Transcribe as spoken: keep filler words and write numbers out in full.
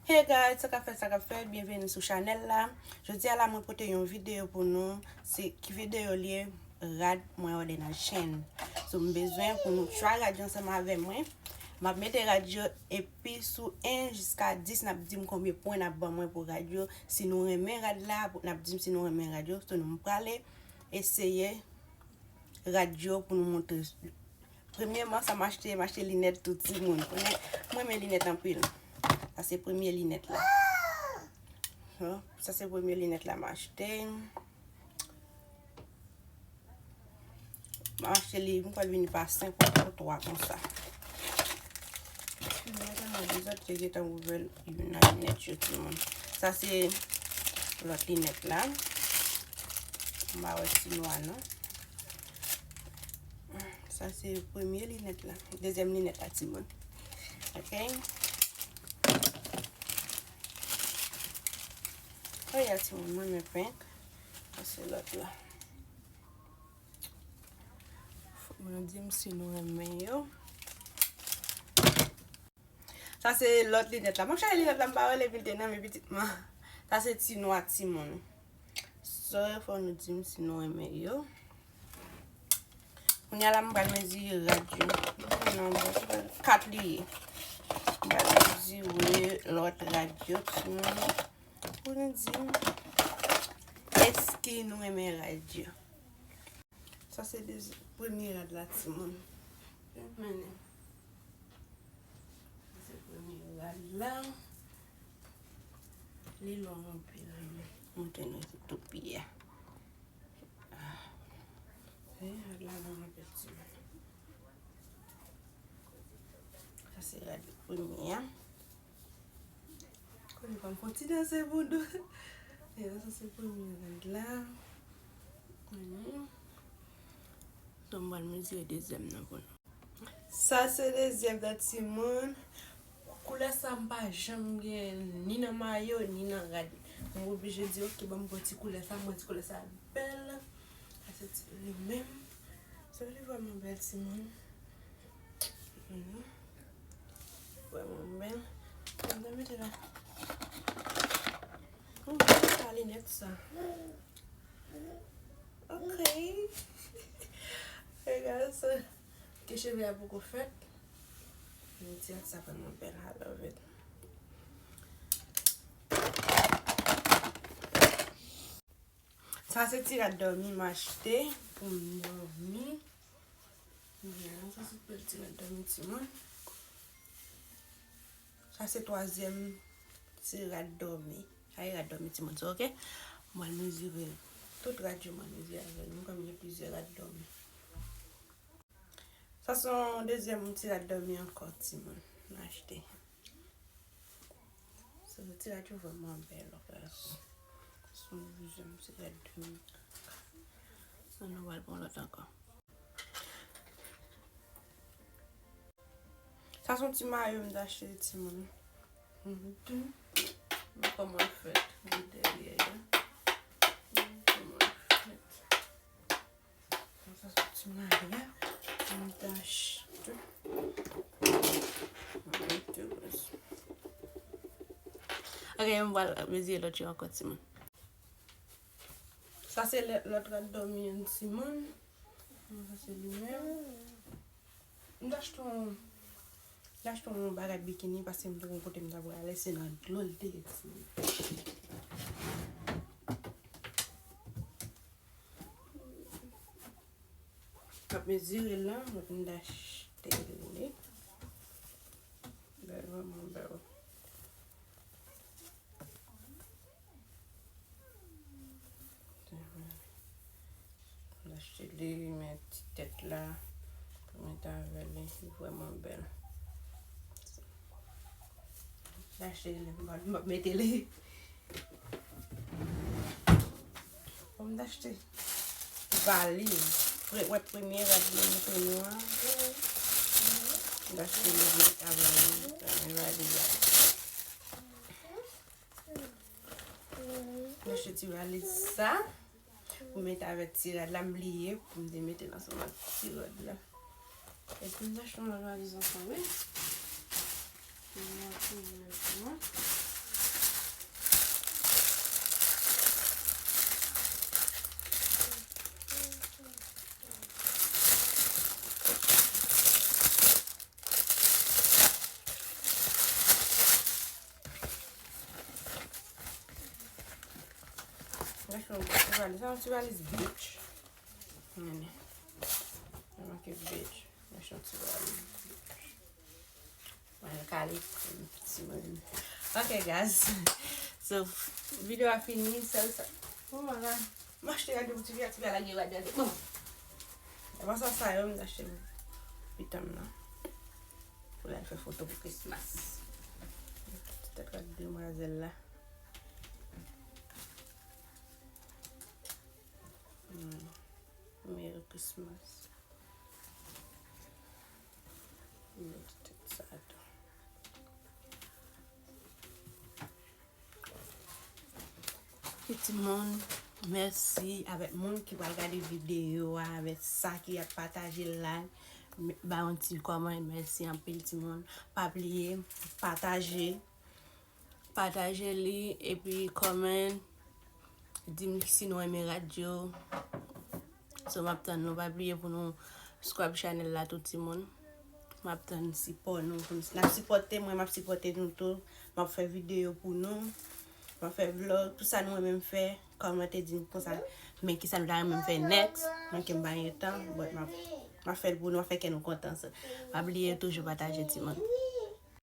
Hey guys, sa k ap fèt, sa k ap fèt, byenveni sou chanèl la. Jodi a la, mwen pote yon videyo pou nou. Se ki videyo l ye? Rad mwen òde nan Shein. So, m bezwen pou nou try rad yo ansanm avè mwen. M ap mete rad yo epi sou en jiska dis, n ap di m konbyen pwen n ap ban mwen pou rad yo. Si nou renmen rad la, n ap di m si nou renmen rad yo. So, nou, m prale eseye rad yo pou nou montre. Premyèman, sa m achte, m achte linèt tou timoun. Konnen, mwen renmen linèt anpil. Sa se premye linèt la. Sa se premye linèt la m achte. M achte li, m kwè l vini pa senk ou twa konsa. Mwen gentan ouvè l, youn nan linèt yo, timoun. Sa se lòt linèt la. M pa wè si nwa non. Sa se premye linèt la. Dezyèm linèt la, timoun. Ok. Oh yeah, timoun, mwen renmen pink. Sa se lòt la. Fòk nou di m si nou renmen yo. Sa se lòt linèt la. M ap chache linèt la, m pa wè l epi l te nan men pitit mwen. Sa se ti nwa timoun. So, fò nou di m si nou renmen yo. Kounye a la, m pral mezire rad yo. Non, bon, kat li ye. M pral mezire lòt rad yo timoun. Pou nou di m, èske nou renmen rad yo? Sa se dezi-, premye rad la, timoun. Mennen. Sa se premye rad la. Li long anpil, wi. Montre nou tou pye a. Ah. Wi, rad la long anpil, timoun. Sa se rad premye a. Konnen pa m konn ti danse pou dou. E sa se premye rad la. Mhm. So, m pral mezire dezyèm nan pou nou. Sa se dezyèm nan, timoun. Koulè sa m pa janm gen ni nan mayo, ni nan rad. Mwen oblije di, ok, ban m pran ti koulè sa, mwen ti koulè sa bèl. Sa se ti li menm. So, li vrèman bèl, timoun. Mhm. Vrèman bèl. Mwen mete la. Oh, sa linèt sa. Ok. Regarde ça. Ke cheve a poko fèt. Men ti rad sa vrèman bèl. I love it. Sa se ti rad dòmi m achte pou m dòmi. Yeah, sa se bèl ti rad dòmi timoun. Sa se twazyèm ti rad dòmi. Sa e rad dòmi timoun sa, ok? Mwen mezire tout rad yo, mwen mezire avè l. Mwen kòm gen plizyè rad dòmi. Sa se yon dezyèm ti rad dòmi ankò, timoun. M achte. Sa se ti rad yo vrèman bèl, guys. Sa se yon dezyèm ti rad dòmi. Sa nou pral pran lòt ankò. Sa se yon ti mayo m t achte, timoun. Mwen kòman l fèt, li dèyè a. Mwen kòman l fèt. Sa se ti mayo m t achte. Ok, m pral mezire lòt yo ankò, timoun. Sa se lè, lòt rad dòmi an, timoun. Sa se li menm. M t achte yon, m t achte yon bagay bikini paske m te gon kote m ta prale, se nan dlo l te ye, timoun. M ap mezire l la, m ap achte li. Bèl, vrèman bèl. M achte li, men ti tèt la, pou mete avè li, li vrèman bèl. M achte li, m ap mete li. Bon, m t achte valiz. Pre-, wè premye rad mwen montre nou an. M t achte li, m t achte valiz, valiz la. M achte ti valiz sa. Pou mete avèk ti rad la, m bliye pou m te mete l ansanm ak ti rad la. Epi m achte yon lòt valiz ankò, wi. Pou m mete l ansanm. Mwen fè yon ti valiz, yon ti valiz bitch. Mwen fè yon ti valiz bitch. Mwen kale ti mwen. Ok, guys. So, videyo a fini. Sèl sa. Oh my God. M achte gade pou ti fi a, ti fi a lage rad gade. Bon. E pa sa, sa yo, m achte pou pitit mwen nan. Pou l al fè foto pou Christmas. Ti tèt rad demwazèl la. Hmm. Merry Christmas. Merry Christmas. Timoun, mèsi avèk moun ki pral gade videyo a, avèk sa ki ap pataje live. Ba yon ti kòman, mèsi anpil timoun. Pa bliye pataje, pataje li epi kòman, di m si nou renmen rad yo. So m ap tann nou, pa bliye pou nou subscribe chanèl la tou timoun. M ap tann sipò nou. N ap sipòte mwen, m ap sipòte nou tou. M ap fè videyo pou nou. M ap fè vlog, tout sa nou renmen m fè. Kòmante di m konsa, men kisa nou ta renmen m fè next. Manke m pa gen tan, but m ap, m ap fè l pou nou, m ap fè kè nou kontan. So, pa bliye toujou pataje timoun.